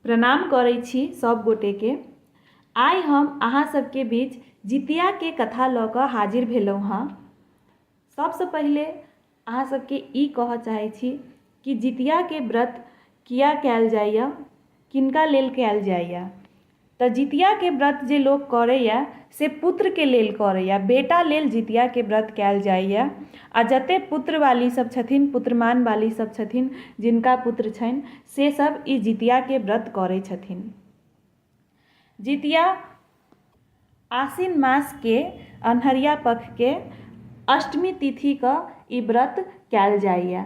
प्रणाम करै छी सभ गोटेके। आइ हम अहाँ सबके बीच जितियाके कथा लऽ कऽ हाजिर भेलहुँ हँ। सबसँ पहिले अहाँ सबके ई कहऽ चाहै छी कि जितियाके व्रत किया कयल जाइए, किनका लेल कयल जाइए। तऽ जितियाके व्रत जे लोक करैए से पुत्रके लेल करैए, बेटा लेल जितियाके व्रत कयल जाइए। आ जतेक पुत्रवाली सभ छथिन, पुत्रमानवाली सभ छथिन, जिनका पुत्र छनि से सभ ई जितियाके व्रत करै छथिन। जितिया आसिन मासके अन्हरिया पखके अष्टमी तिथिके ई व्रत कयल जाइए।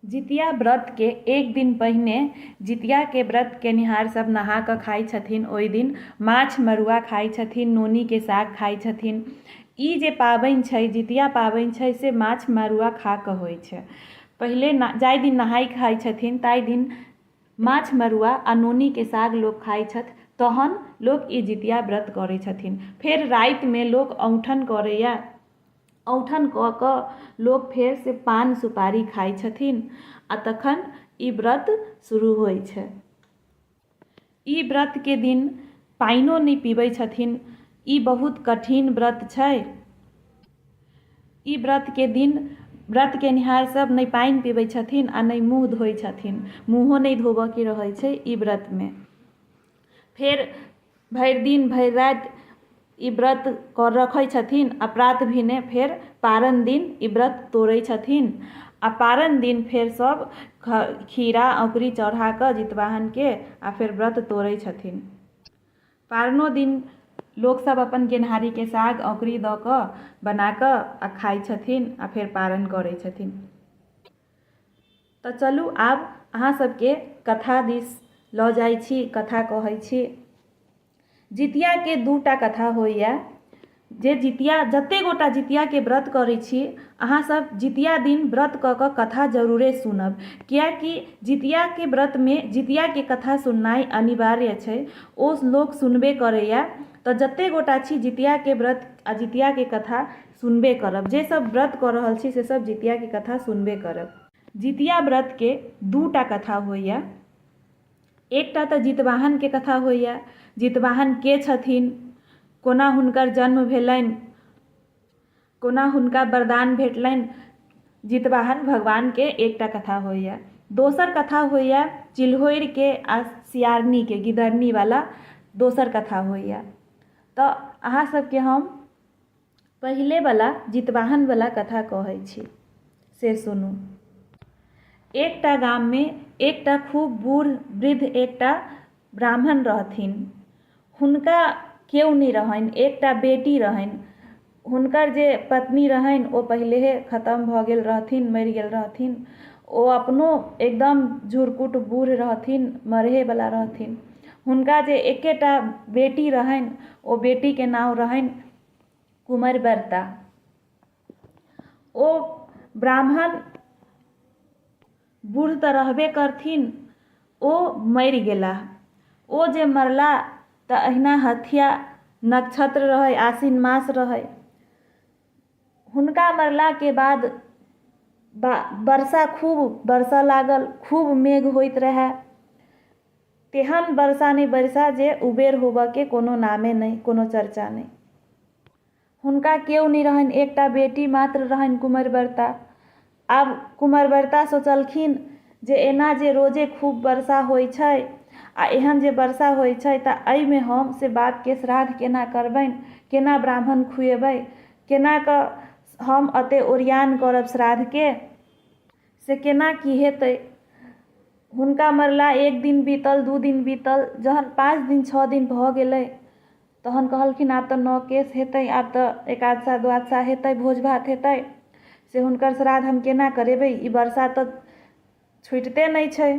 जितिया व्रतके एक दिन पहिने जितियाके व्रत केनिहार सब नहा कऽ खाइ छथिन। ओहि दिन माछ मड़ुआ खाइ छथिन, नोनीके साग खाइ छथिन। ई जे पाबनि छै, जितिया पाबनि छै, से माछ मड़ुआ खा कऽ होइ छै। पहिले जाहि दिन नहाइ खाइ छथिन ताहि दिन माछ मड़ुआ आ नोनीके साग लोक खाइ छथि, तहन लोक ई जितिया व्रत करै छथिन। फेर रातिमे लोक औँठन करैए। औँठन कऽ कऽ लोक फेर से पान सुपारी खाइ छथिन आ तखन ई व्रत शुरू होइ छै। ई व्रतके दिन पानिओ नहि पीबै छथिन। ई बहुत कठिन व्रत छै। ई व्रतके दिन व्रत केनिहार सब नहि पानि पीबै छथिन आ नहि मुँह धोइ छथिन। मुँहो नहि धोबऽके रहै छै ई व्रतमे। फेर भरि दिन भरि राति ई व्रत रखै छथिन आ प्रात भेने फेर पारन दिन ई व्रत तोड़ै छथिन आ पारन दिन फेर सब खीरा औंकुरी चढ़ाकऽ जितवाहनके आ फेर व्रत तोड़ै छथिन। पारनो दिन लोकसब अपन गेनहारीके साग औंकुरी दऽ कऽ बनाकऽ आ खाइ छथिन आ फेर पारन करै छथिन। तऽ चलू आब अहाँ सबके कथा दिस लऽ जाइ छी, कथा कहै छी। जितियाके दूटा कथा होइए। जे जितिया जतेक गोटा जितियाके व्रत करै छी अहाँसभ जितिया दिन व्रत कऽ कऽ कथा जरूरे सुनब, किएकि जितियाके व्रतमे जितियाके कथा सुननाइ अनिवार्य छै। ओ लोक सुनबे करैए। तऽ जतेक गोटा छी जितियाके व्रत आ जितियाके कथा सुनबे करब। जे सब व्रत कऽ रहल छी से सब जितियाके कथा सुनबे करब। जितिया व्रतके दूटा कथा होइए। एकटा तऽ जितवाहनके कथा होइए। जितवाहन के छथिन, कोना हुनकर जन्म भेलनि, कोना हुनका वरदान भेटलनि, जितवाहन भगवानके एकटा कथा होइए। दोसर कथा होइए चिल्होरिके आ सियारनीके, गिदरनीवला दोसर कथा होइए। तऽ अहाँ सबके हम पहिलेवला जितवाहनवला कथा कहै छी, से सुनू। एकटा गाममे एकटा खूब बूढ़ वृद्ध एकटा ब्राह्मण रहथिन। हुनका केओ नहि रहनि, एकटा बेटी रहनि। हुनकर जे पत्नी रहनि ओ पहिलेहे खतम भऽ गेल रहथिन, मरि गेल रहथिन। ओ अपनो एकदम झुरकुट बूढ़ रहथिन, मरहेवला रहथिन। हुनका जे एकेटा बेटी रहनि ओ बेटीके नाम रहनि कुमरबरता। ओ ब्राह्मण बूढ़ तऽ रहबे करथिन, ओ मरि गेलाह। ओ जे मरला तऽ अहिना हथिया नक्षत्र रहै, आसिन मास रहै। हुनका मरलाके बाद वर्षा खूब बरसऽ लागल, खूब मेघ होइत रहए। तेहन वर्षा नहि वर्षा जे उबेर होबऽके कोनो नामे नहि, कोनो चर्चा नहि। हुनका केओ नहि रहनि, एकटा बेटी मात्र रहनि कुमरबरता। आब कुमरबरता सोचलखिन जे एना जे रोजे खूब वर्षा होइ छै आ एहन जे वर्षा होइ छै तऽ एहिमे हम से बापके श्राद्ध केना करबनि, केना ब्राह्मण खुएबै, केना कऽ हम एतेक ओरियान करब श्राद्धके, से केना की हेतै। हुनका मरला एक दिन बीतल, 2 दिन बीतल, जहन 5 दिन 6 दिन भऽ गेलै तहन कहलखिन आब तऽ नओ केस हेतै, आब तऽ एकादशा द्वादशा हेतै, भोज भात हेतै, से हुनकर श्राद्ध हम केना करेबै, ई वर्षा तऽ छुटिते नहि छै।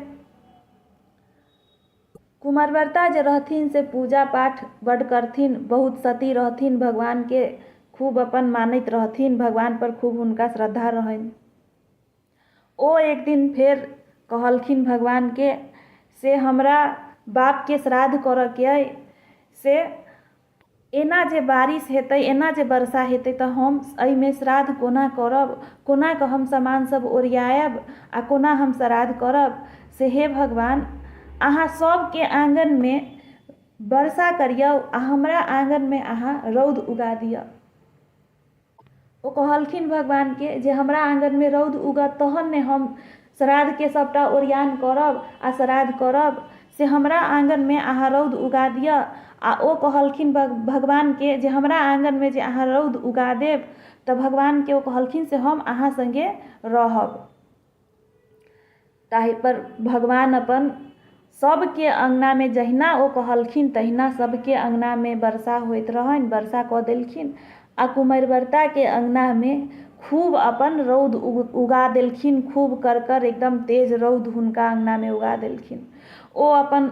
कुमरबरता जे रहथिन से पूजा पाठ बड्ड करथिन, बहुत सती रहथिन, भगवानके खूब अपन मानैत रहथिन, भगवानपर खूब हुनका श्रद्धा रहनि। ओ एक दिन फेर कहलखिन भगवानके से हमरा बापके श्राद्ध करऽके अइ, से एना जे बारिश हेतै, एना जे वर्षा हेतै तऽ हम एहिमे श्राद्ध कोना करब, कोना कऽ हम सामान सब ओरियाएब आ कोना हम श्राद्ध करब, से हे भगवान अहाँ सभके आँगनमे वर्षा करियौ आ हमरा आँगनमे अहाँ रौद उगा दिअ। ओ कहलखिन भगवानके जे हमरा आँगनमे रौद उगत तहन ने हम श्राद्धके सभटा ओरियान करब आ श्राद्ध करब से हमरा आँगनमे अहाँ रौद उगा दिअ। आ ओ कहलखिन भगवानके जे हमरा आँगनमे जे अहाँ रौद उगा देब तऽ भगवानके ओ कहलखिन से हम अहाँ सङ्गे रहब। ताहिपर भगवान अपन सभके अङ्गनामे जहिना ओ कहलखिन तहिना सभके अङ्गनामे वर्षा होइत रहनि वर्षा कऽ देलखिन आ कुमरवर्ताके अङ्गनामे खूब अपन रौद उगा देलखिन खूब कड़कड़ एकदम तेज रौद हुनका अङ्गनामे उगा देलखिन। ओ अपन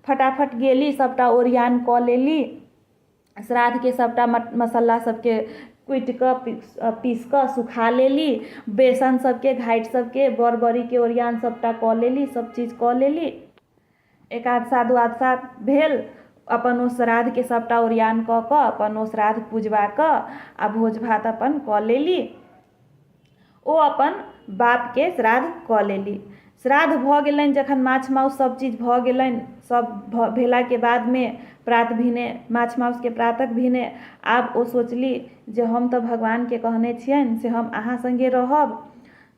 फटाफट गेली सभटा ओरियान कऽ लेली। श्राद्धके सभटा मसल्ला सभके कुटिकऽ पीसिकऽ सुखा लेली। बेसन सभके घाटि सभके बड़ बड़ीके ओरियान सभटा कऽ लेली सभचीज कऽ लेली। एकादशा द्वादशा भेल अपन ओ श्राद्धके सभटा ओरियान कऽ कऽ अपन ओ श्राद्ध पुजबाकऽ आ भोज भात अपन कऽ लेली। ओ अपन बापके श्राद्ध कऽ लेली। श्राद्ध भऽ गेलनि जखन माछ माउस सभचीज भऽ गेलनि सभ भेलाके बादमे प्रात भेने माछ माउसके प्रातक भेने आब ओ सोचली जे हम तऽ भगवानके कहने छियनि से हम अहाँ सङ्गे रहब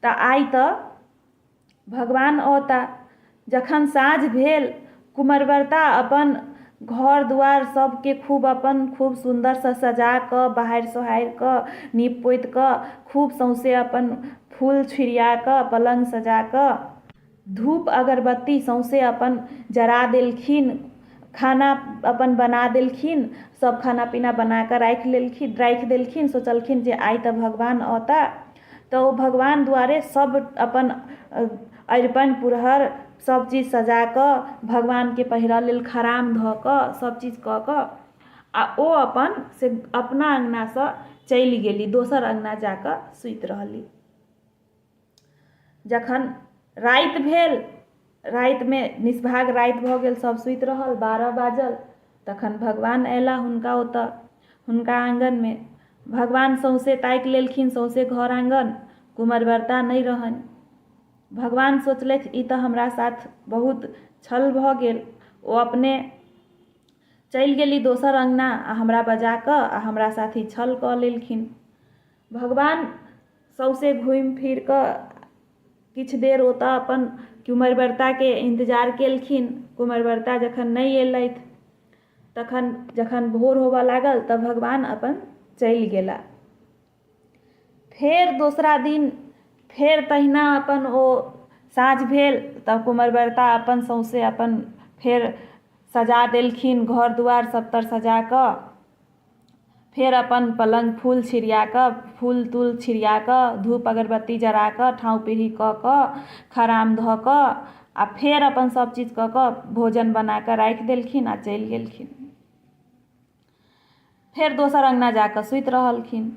तऽ आइ तऽ भगवान औता। जखन साँझ भेल कुमरवर्ता अपन घर दुआरि सबके खूब अपन खूब सुन्दरसँ सजा कऽ बहारि सोहारि कऽ नीप पोति कऽ खूब सौँसे अपन फूल छिड़िया कऽ पलङ्ग सजा कऽ धूप अगरबत्ती सौँसे अपन जरा देलखिन। खाना अपन बना देलखिन। सब खाना पीना बना कऽ राखि लेलखिन राखि देलखिन। सोचलखिन जे आइ तऽ भगवान औता। तऽ ओ भगवान दुआरे सभ अपन अरिपन पुरहर सभ चीज सजा कऽ भगवानके पहिरऽ लेल खराम धऽ कऽ सभ चीज कऽ कऽ आ ओ अपन से अपना अङ्गनासँ चलि गेली दोसर अङ्गना जा कऽ सुति रहली। जखन राति भेल रातिमे निष्भाग राति भऽ गेल सभ सुति रहल 12 बाजल तखन भगवान अयला हुनका ओतऽ हुनका आङ्गनमे। भगवान सौँसे ताकि लेलखिन सौँसे घर आङ्गन कुमरवर्ता नहि रहनि। भगवान सोचलथि ई तऽ हमरा साथ बहुत छल भऽ गेल। ओ अपने चलि गेली दोसर अङ्गना आ हमरा बजा कऽ आ हमरा साथ ई छल कऽ लेलखिन। भगवान सौँसे घुमि फिर कऽ किछु देर ओतऽ अपन कुमरवर्ताके इन्तजार केलखिन। कुमरवर्ता जखन नहि अयलथि तखन जखन भोर होबऽ लागल तऽ भगवान अपन चलि गेला। फेर दोसरा दिन फेर तहिना अपन ओ साँझ भेल तऽ कुमरवर्ता अपन सौँसे अपन फेर सजा देलखिन घर दुआरि सभतर सजा कऽ फेर अपन पलङ्ग फूल छिड़िया कऽ फूल तूल छिड़िया कऽ धूप अगरबत्ती जरा कऽ ठाँव पीढ़ी कऽ कऽ खराम धऽ कऽ आ फेर अपन सभचीज कऽ कऽ भोजन बना कऽ राखि देलखिन आ चलि गेलखिन। फेर दोसर अङ्गना जा कऽ सुति रहलखिन।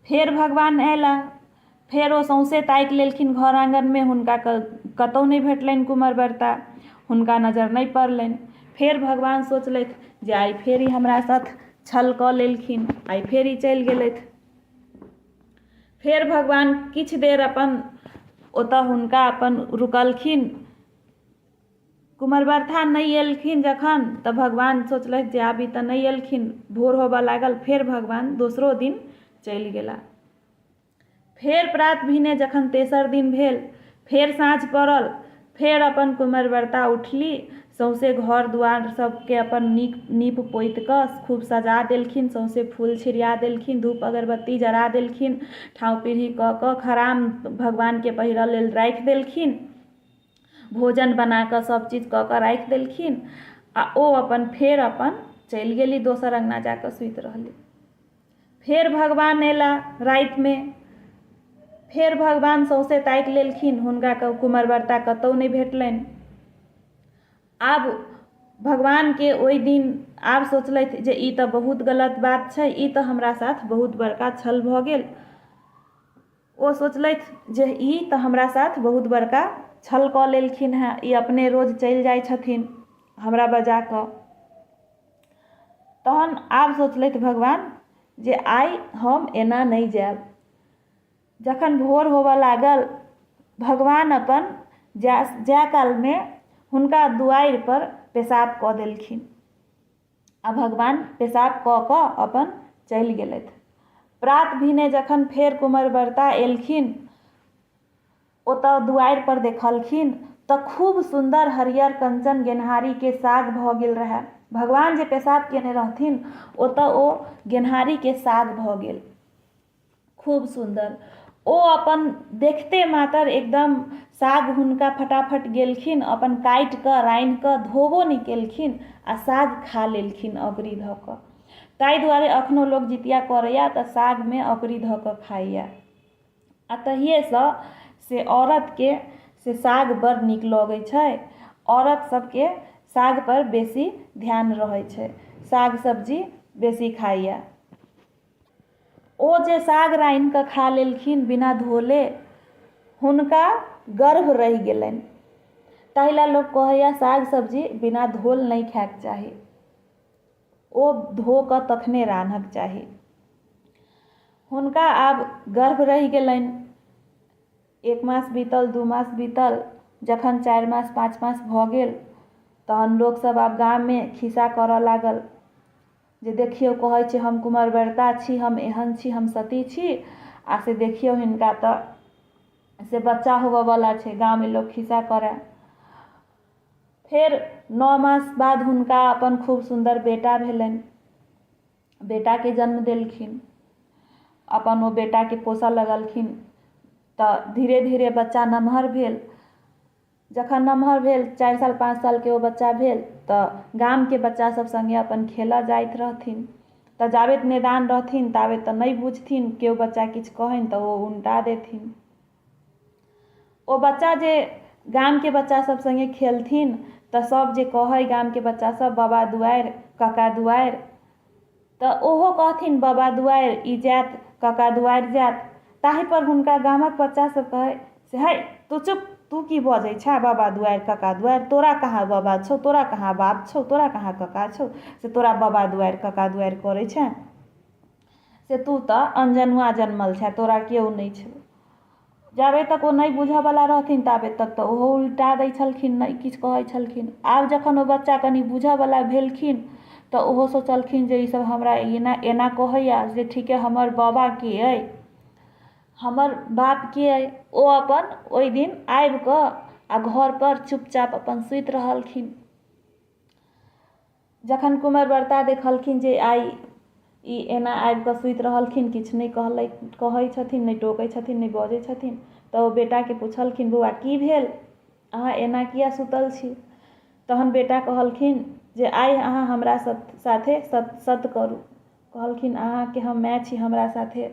फेर भगवान अयला फेर ओ सौँसे ताकि लेलखिन घर आङ्गनमे हुनका कतहु नहि भेटलनि कुमरवर्ता हुनका नजरि नहि पड़लनि। फेर भगवान सोचलथि जे आइ फेर ई हमरा साथ छल कऽ लेलखिन आइ फेर ई चलि गेलथि। फेर भगवान किछु देर अपन ओतऽ हुनका अपन रुकलखिन। कुमरवर्ता नहि एलखिन जखन तऽ भगवान सोचलथि जे आब ई तऽ नहि एलखिन। भोर होबऽ लागल फेर भगवान दोसरो दिन चलि गेला। फेर प्रात भेने जखन तेसर दिन भेल फेर साँझ पड़ल फेर अपन कुमरवर्ता उठली सौँसे घर दुआरि सभके अपन नीक नीप पोति कऽ खूब सजा देलखिन सौँसे फूल छिड़िया देलखिन धूप अगरबत्ती जरा देलखिन ठाँव पीढ़ी कऽ कऽ खराम भगवानके पहिरऽ लेल राखि देलखिन। भोजन बना कऽ सभचीज कऽ कऽ राखि देलखिन आ ओ अपन फेर अपन चलि गेली दोसर अङ्गना जा कऽ सुति रहली। फेर भगवान अयला रातिमे फेर भगवान सौँसे ताकि लेलखिन हुनका कुमरवर्ता कतहु नहि भेटलनि। आब भगवानके ओहि दिन आब सोचलथि जे ई तऽ बहुत गलत बात छै ई तऽ हमरा साथ बहुत बड़का छल भऽ गेल। ओ सोचलथि जे ई तऽ हमरा साथ बहुत बड़का छल कऽ लेलखिन हेँ ई अपने रोज चलि जाइ छथिन हमरा बजा कऽ। तहन आब सोचलथि भगवान जे आइ हम एना नहि जायब। जखन भोर होबऽ लागल भगवान अपन जाय कालमे हुनका दुआरिपर पेशाब कऽ देलखिन आ भगवान पेशाब कऽ कऽ अपन चलि गेलथि। प्रात भिने जखन फेर कुमरबरता एलखिन ओतऽ दुआरिपर देखलखिन तऽ खूब सुन्दर हरियर कंचन गेनहारीके साग भऽ गेल रहए। भगवान जे पेशाब कयने रहथिन ओतऽ ओ गेनहारीके साग भऽ गेल खूब सुन्दर। ओ अपन देखिते मातर एकदम साग हुनका फटाफट गेलखिन अपन काटि कऽ रान्हि कऽ धोबो नहि केलखिन आ साग खा लेलखिन अकुरी धऽ कऽ। ताहि दुआरे एखनो लोक जितिया करैए तऽ सागमे अकुरी धऽ कऽ खाइए। आ तहिएसँ से औरतके से साग बड़ नीक लगै छै। औरत सभके सागपर बेसी ध्यान रहै छै। साग सब्जी बेसी खाइए। ओ जे साग रान्हि कऽ खा लेलखिन बिना धोले हुनका गर्भ रहि गेलनि। ताहि लए लोक कहैए साग सब्जी बिना धोल नहि खायके चाही। ओ धो कऽ तखने रान्हक चाही। हुनका आब गर्भ रहि गेलनि। एक मास बीतल 2 मास बीतल जखन 4 मास 5 मास भऽ गेल तहन लोकसभ आब गाममे खिस्सा करऽ लागल जे देखियौ कहै छै हम कुमरबरता छी हम एहन छी हम सती छी आ से देखियौ हिनका तऽ से बच्चा होबऽवला छै। गाममे लोक खिस्सा करए। फेर 9 मास बाद हुनका अपन खूब सुन्दर बेटा भेलनि। बेटाके जन्म देलखिन। अपन ओ बेटाके पोसऽ लगलखिन तऽ धीरे धीरे बच्चा नमहर भेल। जखन नमहर भेल 4 साल 5 सालके ओ बच्चा भेल तऽ गामके बच्चा सब सङ्गे अपन खेलऽ जाइत रहथिन। तऽ जाबेत मैदान रहथिन ताबे तऽ नहि बुझथिन केओ बच्चा किछु कहनि तऽ ओ उनटा देथिन। ओ बच्चा जे गामके बच्चा सब सङ्गे खेलथिन तऽ सब जे कहै गामके बच्चा सब बाबा दुआरि काका दुआरि तऽ ओहो कहथिन बाबा दुआरि ई जायत काका दुआरि जायत। ताहिपर हुनका गामक बच्चा सब कहै से हइ तू चुप तू की बजै छेँ बाबा दुआरि काका दुआरि तोरा कहाँ बाबा छौ तोरा कहाँ बाप छौ तोरा कहाँ काका छौ से तोरा बाबा दुआरि काका दुआरि करै छेँ से तू तऽ अनजनुआ जनमल छेँ तोरा केओ नहि छौ। जाबे तक ओ नहि बुझऽवला रहथिन ताबे तक तऽ ओहो उल्टा दै छलखिन नहि किछु कहै छलखिन। आब जखन ओ बच्चा कनि बुझऽवला भेलखिन तऽ ओहो सोचलखिन जे ईसब हमरा एना एना कहैए जे ठीके हमर बाबाके अइ हमर बापके अइ। ओ अपन ओहि दिन आबिकऽ आओर घरपर चुपचाप अपन सुति रहलखिन। जखन कुमरबरता देखलखिन जे आइ ई एना आबि कऽ सुति रहलखिन किछु नहि कहलै कहै छथिन नहि टोकै छथिन नहि बजै छथिन तऽ ओ बेटाके पुछलखिन बौआ की भेल अहाँ एना किया सुतल छी? तहन बेटा कहलखिन जे आइ अहाँ हमरा साथे सत करू। कहलखिन अहाँके हम माय छी हमरा साथे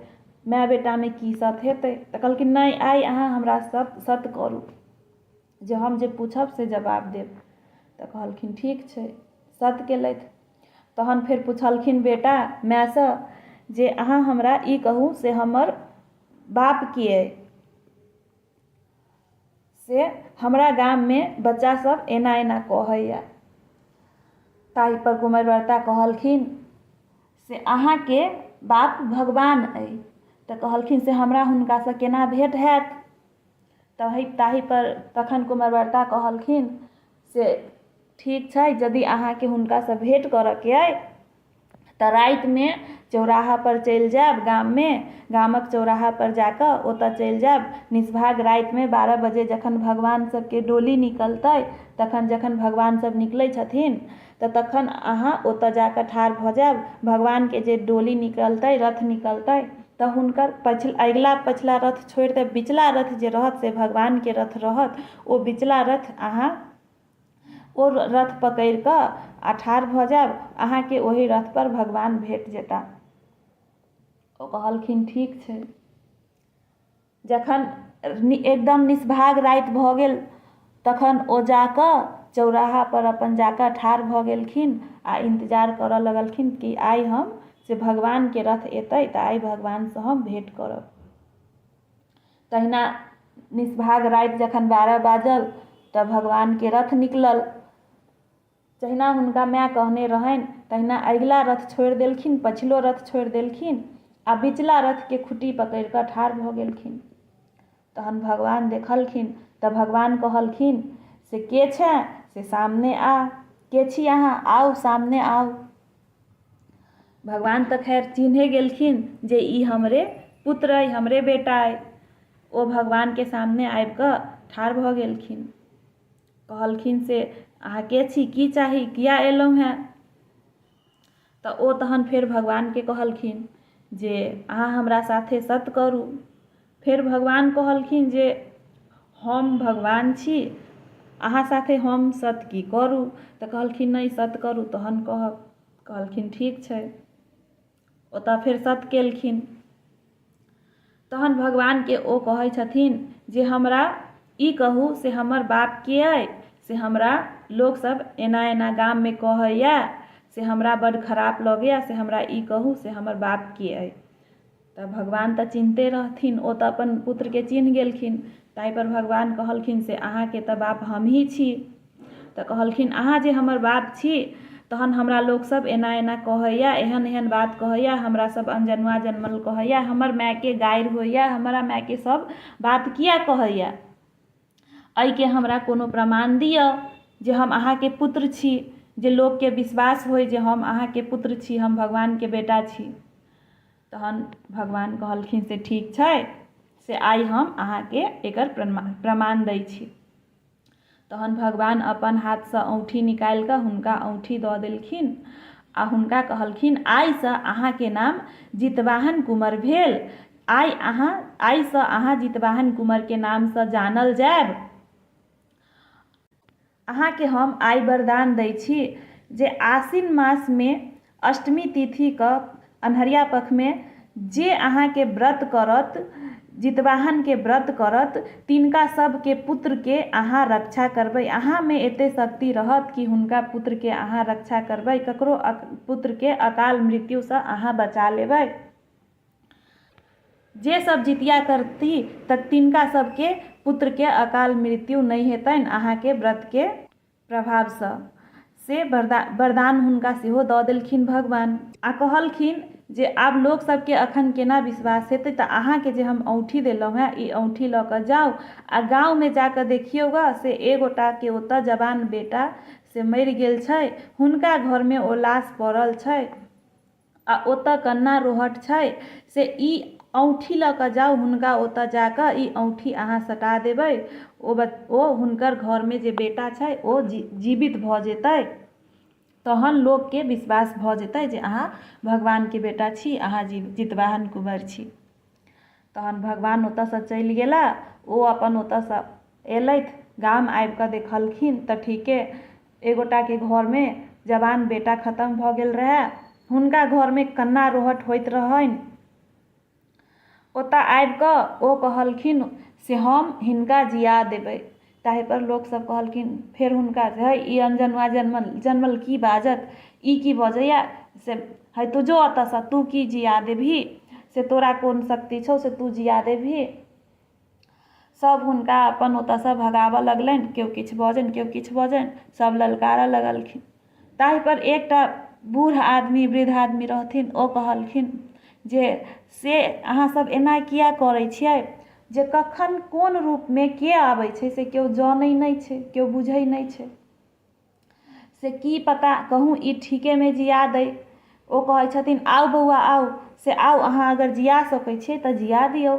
माय बेटामे की सत हेतै? तऽ कहलखिन नहि आइ अहाँ हमरा सत करू। जे हम जे पूछब से जवाब देब। तऽ कहलखिन ठीक छै। सत केलथि। तहन फेर पुछलखिन बेटा मायसँ जे अहाँ हमरा ई कहू से हमर बाप के अइ? से हमरा गाममे बच्चासभ एना एना कहैए। ताहिपर कुमरबरता कहलखिन से अहाँके बाप भगवान अइ। तऽ कहलखिन से हमरा हुनकासँ केना भेँट हैत? तहि ताहिपर तखन कुमरबरता कहलखिन से ठीक छै यदि अहाँके हुनकासँ भेँट करऽके अइ तऽ रातिमे चौराहापर चलि जायब गाममे गामक चौराहापर जा कऽ ओतय चलि जायब निष्भाग रातिमे 12 बजे जखन भगवान सभके डोली निकलतै तखन जखन भगवान सभ निकलै छथिन तऽ तखन अहाँ ओतय जा कऽ ठाढ़ भऽ जायब भगवानके जे डोली निकलतै रथ निकलतै तऽ हुनकर अगिला पछिला रथ छोड़ि कऽ बिचला रथ जे रहत से भगवानके रथ रहत ओ बिचला रथ अहाँ ओ रथ पकड़ि कऽ आ ठाढ़ भऽ जायब अहाँके ओहि रथपर भगवान भेट जेता। ओ कहलखिन ठीक छै। जखन एकदम निष्भाग राति भऽ गेल तखन ओ जा कऽ चौराहापर अपन जा कऽ ठाढ़ भऽ गेलखिन आ इन्तजार करऽ लगलखिन कि आइ हम से भगवानके रथ एतै तऽ आइ भगवानसँ हम भेँट करब। तहिना निष्भाग राति जखन 12 बाजल तऽ भगवानके रथ निकलल। जहिना हुनका माय कहने रहनि तहिना अगिला रथ छोड़ि देलखिन पछिलो रथ छोड़ि देलखिन आ बिचला रथके खुट्टी पकड़ि कऽ ठाढ़ भऽ गेलखिन। तहन भगवान देखलखिन तऽ भगवान कहलखिन से के छेँ? से सामने आ, के छी अहाँ, आउ सामने आउ। भगवान तऽ खैर चिन्हे गेलखिन जे ई हमरे पुत्र अइ, हमरे बेटा अइ। ओ भगवानके सामने आबि कऽ ठाढ़ भऽ गेलखिन। कहलखिन से अहाँ के छी, की चाही, किया एलहुँ हेँ? तऽ ओ तहन फेर भगवानके कहलखिन जे अहाँ हमरा साथे सत करू। फेर भगवान कहलखिन जे हम भगवान छी, अहाँ साथे हम सत की करू? तऽ कहलखिन नहि, सत करू तहन कहब। कहलखिन ठीक छै। ओतऽ फेर सत केलखिन। तहन भगवानके ओ कहै छथिन जे हमरा ई कहू से हमर बाप के अइ, से हमरा लोकसभ एना एना गाममे कहैए, से हमरा बड्ड खराप लगैए, से हमरा ई कहू से हमर बाप के अइ। तऽ भगवान तऽ चिन्हते रहथिन, ओ तऽ अपन पुत्रके चिन्ह गेलखिन। ताहिपर भगवान कहलखिन से अहाँके तऽ बाप हमही छी। तऽ कहलखिन अहाँ जे हमर बाप छी तहन हमरा लोकसभ एना एना कहैए, एहन एहन बात कहैए, हमरा सभ अनजनुआ जनमल कहैए, हमर मायके गारि होइए, हमरा मायके सभ बात किया कहैए? एहिके हमरा कोनो प्रमाण दिअ जे हम अहाँके पुत्र छी, जे लोकके विश्वास होइ जे हम अहाँके पुत्र छी, हम भगवानके बेटा छी। तहन भगवान कहलखिन से ठीक छै, से आइ हम अहाँके एकर प्रमाण दै छी। तहन भगवान अपन हाथसँ औँठी निकालि कऽ हुनका औँठी दऽ देलखिन आ हुनका कहलखिन आइसँ अहाँके नाम जितवाहन कुमर भेल। आइ अहाँ आइसँ अहाँ जितवाहन कुमरके नामसँ जानल जायब। अहाँके हम आइ वरदान दै छी जे आसिन मासमे अष्टमी तिथिके अन्हरिया पखमे जे अहाँके व्रत करत, जितवाहनके व्रत करत, तिनका सभके पुत्रके अहाँ रक्षा करबै। अहाँमे एतेक शक्ति रहत कि हुनका पुत्रके अहाँ रक्षा करबै, ककरो पुत्रके अकाल मृत्युसँ अहाँ बचा लेबै। जे सब जितिया करती तऽ तिनका सबके पुत्रके अकाल मृत्यु नहि हेतनि अहाँके व्रतके प्रभावसँ। से वरदान हुनका सेहो दऽ देलखिन भगवान आ कहलखिन जे आब लोक सबके अखन केना विश्वास हेतै, तऽ अहाँके जे हम औँठी देलहुँ हेँ ई औँठी लऽ कऽ जाउ आ गाँवमे जा कऽ देखियौ गऽ से एगोटाके ओतऽ जवान बेटा से मरि गेल छै, हुनका घरमे ओ लाश पड़ल छै आ ओतऽ कन्ना रोहट छै, से ई औँठी लऽ कऽ जाउ, हुनका ओतऽ जा कऽ ई औँठी अहाँ सटा देबै, ओ ओ हुनकर घरमे जे बेटा छै ओ जीवित भऽ जेतै। तहन लोकके विश्वास भऽ जेतै जे अहाँ भगवानके बेटा छी, अहाँ जितवाहन कुँवर छी। तहन भगवान ओतऽसँ चलि गेला। ओ अपन ओतऽसँ अयलथि, गाम आबि कऽ देखलखिन तऽ ठीके एगोटाके घरमे जवान बेटा खतम भऽ गेल रहए, हुनका घरमे कन्ना रोहट होइत रहनि। ओतऽ आबि कऽ ओ कहलखिन से हम हिनका जिया देबै। ताहिपर लोकसभ कहलखिन फेर हुनका जे हइ ई अनजनुआ जनमल जनमल की बाजत, ई की बजैए से, हइ तू जो एतऽसँ, तू की जिया देबही, से तोरा कोन शक्ति छौ से तू जिया देबही? सभ हुनका अपन ओतऽसँ भगाबऽ लगलनि, केओ किछु बजनि, केओ किछु बजनि, सभ ललकारऽ लगलखिन। ताहिपर एकटा बूढ़ आदमी, वृद्ध आदमी रहथिन, ओ कहलखिन जे से अहाँसभ एना किया करै छियै, जे कखन कोन रूपमे के आबै छै से केओ जनै नहि छै, केओ बुझै नहि छै, से की पता कहूँ ई ठीकेमे जिया दै। ओ कहै छथिन आउ बौआ आउ, से आउ अहाँ अगर जिया सकै छियै तऽ जिया दियौ।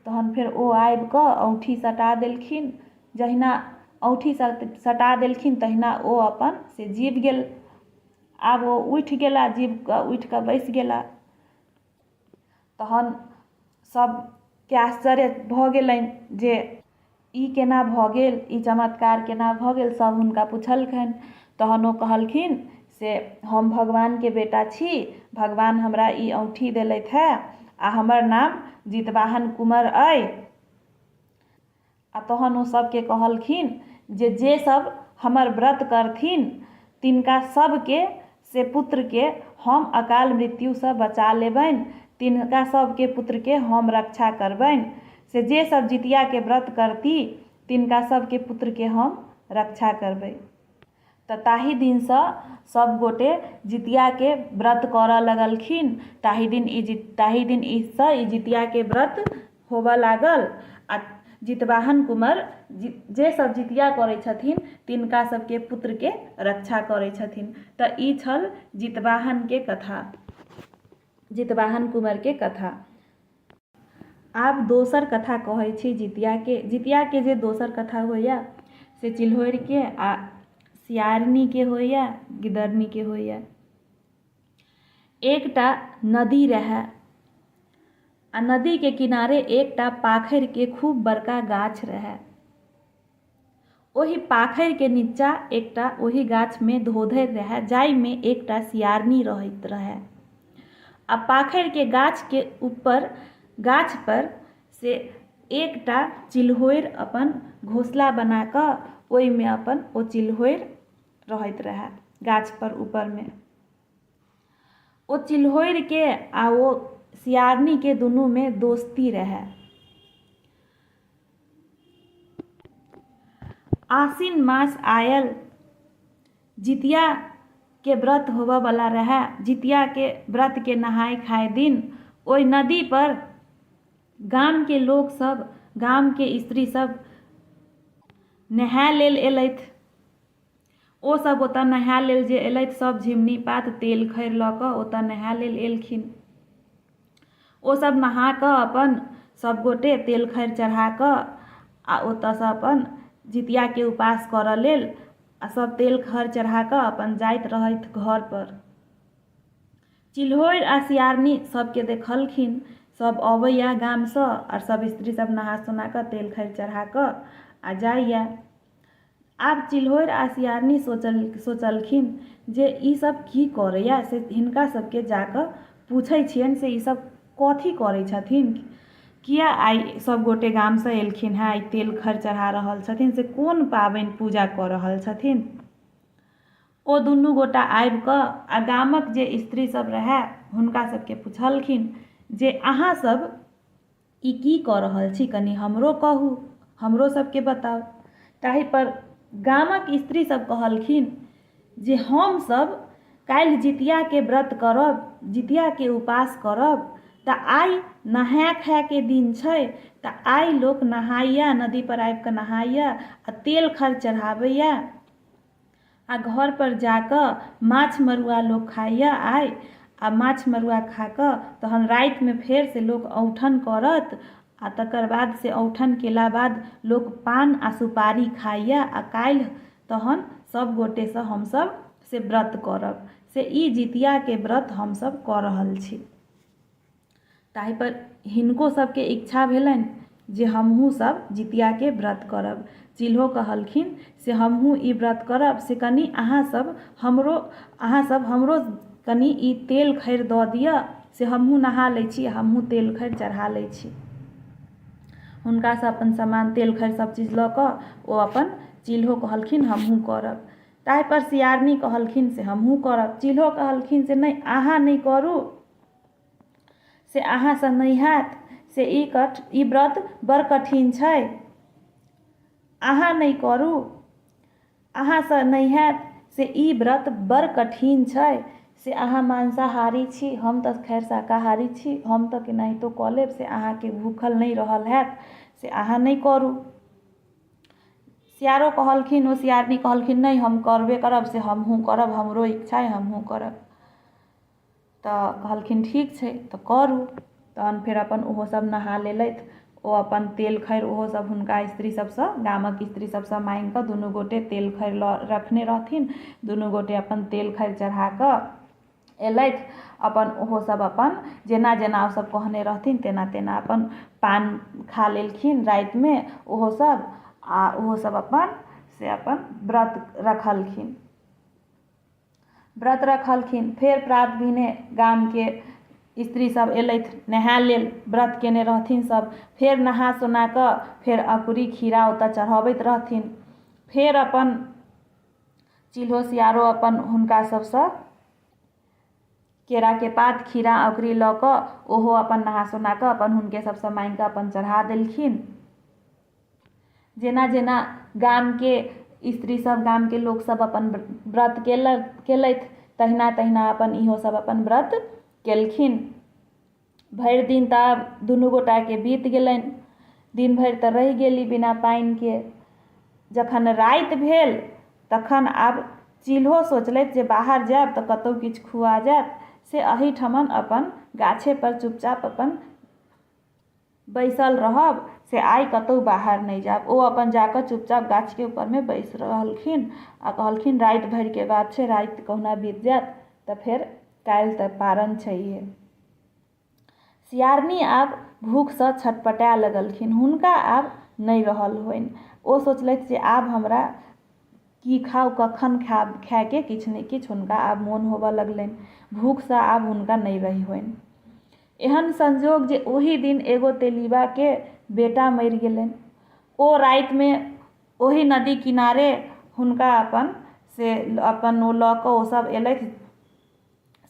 तहन फेर ओ आबि कऽ औँठी सटा देलखिन। जहिना औँठी सटा देलखिन तहिना ओ अपन से जीब गेल। आब ओ उठि गेला, जीब कऽ उठि कऽ बैसि गेला। तहन सभके आश्चर्य भऽ गेलनि जे ई केना भऽ गेल, ई चमत्कार केना भऽ गेल। सभ हुनका पुछलखिन। तहन ओ कहलखिन से हम भगवानके बेटा छी, भगवान हमरा ई औँठी देलथि हेँ आ हमर नाम जितवाहन कुमर अइ। आ तहन ओ सभके कहलखिन जे जे सभ हमर व्रत करथिन तिनका सभके से पुत्रके हम अकाल मृत्युसँ बचा लेबनि, तिनका सभके पुत्रके हम रक्षा करबनि। से जे सभ जितियाके व्रत करती तिनका सभके पुत्रके हम रक्षा करबै। तऽ ताहि दिनसँ सभ गोटे जितियाके व्रत करऽ लगलखिन। ताहि दिन ई ताहि दिन ईसँ ई जितियाके व्रत होबऽ लागल। आ जितवाहन कुमर जे सब जितिया करै छथिन तिनका सबके पुत्रके रक्षा करै छथिन। तऽ ई छल जितवाहनके कथा, जितवाहन कुमरके कथा। आब दोसर कथा कहै छी जितियाके। जितियाके जे दोसर कथा होइए से चिल्होरिके आ सियारनीके होइए, गिदरनीके होइए। एकटा नदी रहै आ नदीके किनारे एकटा पाखरिके खूब बड़का गाछ रहै। ओहि पाखरिके निच्चा एकटा ओहि गाछमे धोधरि रहै जाहिमे एकटा सियारनी रहैत रहै आ पाखरिके गाछके ऊपर गाछपर से एकटा चिल्होरि अपन घोसला बना कऽ ओहिमे अपन ओ चिल्होरि रहैत रहै गाछपर ऊपरमे। ओ चिल्होरिके आ ओ सियारनीके दुनूमे दोस्ती रहै। आसिन मास आयल, जितियाके व्रत होबऽवला रहै। जितियाके व्रतके नहाय खाय दिन ओहि नदीपर गामके लोकसभ, गामके स्त्रीसभ नहाय लेल अयलथि। ओसभ ओतऽ नहाय लेल जे अयलथि सभ झिमनी पात तेल खैर लऽ कऽ ओतऽ नहाय लेल एलखिन। ओसभ नहा कऽ अपन सभगोटे तेल खैर चढ़ा कऽ आ ओतऽसँ अपन जितियाके उपास करऽ लेल आ सभ तेल खैर चढ़ा कऽ अपन जाइत रहथि घरपर। चिल्होरि आ सियारनी सभके देखलखिन। सभ अबैए गामसँ आओर सभ स्त्री सभ नहा सोना कऽ तेल खैर चढ़ा कऽ आ जाइए। आब चिल्होरि आ सियारनी सोचलखिन जे ई सब की करैए से हिनका सबके जा कऽ पूछै छियनि से ई सब कथी करै छथिन, किया आइ सब गोटे गामसँ एलखिन हेँ, आइ तेल खर चढ़ा रहल छथिन, से कोन पाबनि पूजा कऽ रहल छथिन। ओ दुनू गोटा आबि कऽ आ गामक जे स्त्री सब रहए हुनका सबके पुछलखिन जे अहाँ सब ई की कऽ रहल छी, कनि हमरो कहू, हमरो सबके बताउ। ताहिपर गामक स्त्री सब कहलखिन जे हमसब काल्हि जितियाके व्रत करब, जितियाके उपास करब, तऽ आइ नहाय खायके दिन छै, तऽ आइ लोक नहाइए, नदीपर आबिकऽ नहाइए आ तेल खर चढ़ाबैए आ घरपर जा कऽ माछ मड़ुआ लोक खाइए आइ आ माछ मड़ुआ खा कऽ तहन रातिमे फेरसँ लोक औँठन करत आ तकर बाद से औँठन केला बाद लोक पान आ सुपारी खाइए आ काल्हि तहन सभगोटेसँ हमसभ से व्रत करब, से ई जितियाके व्रत हमसभ कऽ रहल छी। ताहिपर हिनको सभके इच्छा भेलनि जे हमहूँ सभ जितियाके व्रत करब। चिल्हो कहलखिन से हमहूँ ई व्रत करब, से कनि अहाँसभ हमरो अहाँसभ हमरो कनि ई तेल खैर दऽ दिअ से हमहूँ नहा लै छी, हमहूँ तेल खैर चढ़ा लै छी। हुनकासँ अपन सामान तेल खैर सभचीज लऽ कऽ ओ अपन चिल्हो कहलखिन हमहूँ करब। ताहिपर सियारनी कहलखिन से हमहूँ करब। चिल्हो कहलखिन से नहि, अहाँ नहि करू, से अहाँसँ नहि हैत, से ई व्रत बड़ कठिन छै, अहाँ नहि करू, अहाँसँ नहि हैत, से ई व्रत बड़ कठिन छै, से अहाँ मांसाहारी छी, हम तऽ खैर शाकाहारी छी, हम तऽ केनाहितो कऽ लेब, से अहाँके भूखल नहि रहल हैत, से अहाँ नहि करू। सियारो कहलखिन, ओ सियारनी कहलखिन नहि, हम करबे करब, से हमहूँ करब, हमरो इच्छा अइ, हमहूँ करब। तऽ कहलखिन ठीक छै तऽ करू। तहन फेर अपन ओहो सब नहा लेलथि। ओ अपन तेल खैर ओहो सब हुनका स्त्री सबसँ, गामक स्त्री सबसँ माँगि कऽ दुनू गोटे तेल खैर लऽ रखने रहथिन। दुनू गोटे अपन तेल खैर चढ़ा कऽ अयलथि। अपन ओहो सब अपन जेना जेना ओ सब कहने रहथिन तेना तेना अपन पान खा लेलखिन रातिमे ओहो सब आ ओहो सब अपन से अपन व्रत रखलखिन। व्रत रखलखिन। फेर प्रात भेने गामके स्त्री सब अयलथि नहाय लेल, व्रत कयने रहथिन सब। फेर नहा सोना कऽ फेर अकुरी खीरा ओतऽ चढ़बैत रहथिन। फेर अपन चिल्हो सियारो अपन हुनका सबसँ केराके पात खीरा अकुरी लऽ कऽ ओहो अपन नहा सोना कऽ अपन हुनके सबसँ माँगि कऽ अपन चढ़ा देलखिन। जेना जेना गामके स्त्री सब, गामके लोकसब अपन व्रत केलक केलथि तहिना तहिना अपन इहो सब अपन व्रत केलखिन। भरि दिन तऽ आब दुनू गोटाके बीत गेलनि। दिन भरि तऽ रहि गेली बिना पानिके। जखन राति भेल तखन आब चिल्हो सोचलथि जे बाहर जायब तऽ कतहु किछु खुआ जायत, से एहिठमन अपन गाछेपर चुपचाप अपन बैसल रहब, से आइ कतहु बाहर नहि जायब। ओ अपन जा कऽ चुपचाप गाछके ऊपरमे बैस रहलखिन आ कहलखिन राति भरिके बात छै, राति कहुना बीत जायत तऽ फेर काल्हि तऽ पारन छैहे। सियारनी आब भूखसँ छटपटाय लगलखिन। हुनका आब नहि रहल होइन। ओ सोचलथि जे आब हमरा की खाउ, कखन खायब, खायके किछु ने किछु हुनका आब मोन होबऽ लगलनि। भूखसँ आब हुनका नहि रहि होइन। एहन संजोग जे ओही दिन एगो तेलीबाके बेटा मरि गेलनि। ओ रातिमे ओही नदी किनारे हुनका अपन से अपन ओ लऽ कऽ ओसभ अयलथि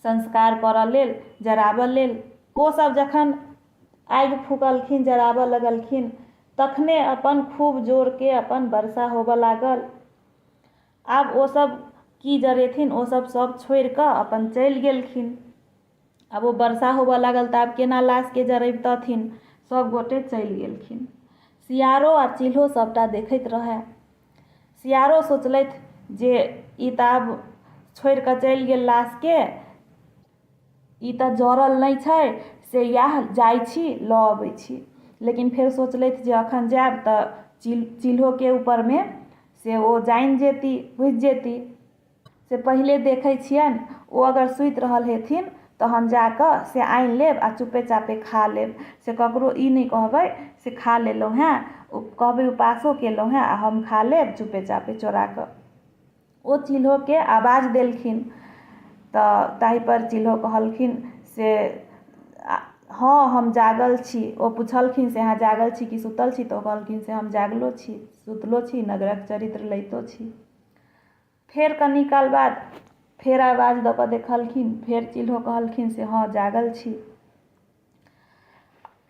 संस्कार करऽ लेल, जराबऽ लेल। ओसभ जखन आगि फूकलखिन, जराबऽ लगलखिन, तखने अपन खूब जोरके अपन वर्षा होबऽ लागल। आब ओसभ की जरेथिन, ओसभ सभ छोड़ि कऽ अपन चलि गेलखिन। आब ओ वर्षा होबऽ लागल तऽ आब केना लाशके जरैबतथिन। सभ गोटे चलि गेलखिन। सियारो आ चिल्हो सभटा देखैत रहए। सियारो सोचलथि जे ई तऽ आब छोड़ि कऽ चलि गेल लाशके, ई तऽ जरल नहि छै, से इएह जाइ छी लऽ अबै छी। लेकिन फेर सोचलथि जे एखन जायब तऽ चिल्होके ऊपरमे से ओ जानि जेती, बुझि जेती। से पहिले देखै छियनि, ओ अगर सुति रहल हेथिन तहन जा कऽ से आनि लेब आ चुपे चापे खा लेब, से ककरो ई नहि कहबै से खा लेलहुँ हेँ। कहबै उपासो केलहुँ हेँ आ हम खा लेब चुपे चापे चोरा कऽ। ओ चिल्होके आवाज देलखिन तऽ ताहिपर चिल्हो कहलखिन से हँ हम जागल छी। ओ पुछलखिन से अहाँ जागल छी कि सुतल छी? तऽ ओ कहलखिन से हम जागलो छी, सुतलो छी, नगरक चरित्र लैतो छी। फेर कनी काल बाद फेर आवाज दऽ कऽ देखलखिन। फेर चिल्हो कहलखिन से हँ, जागल छी।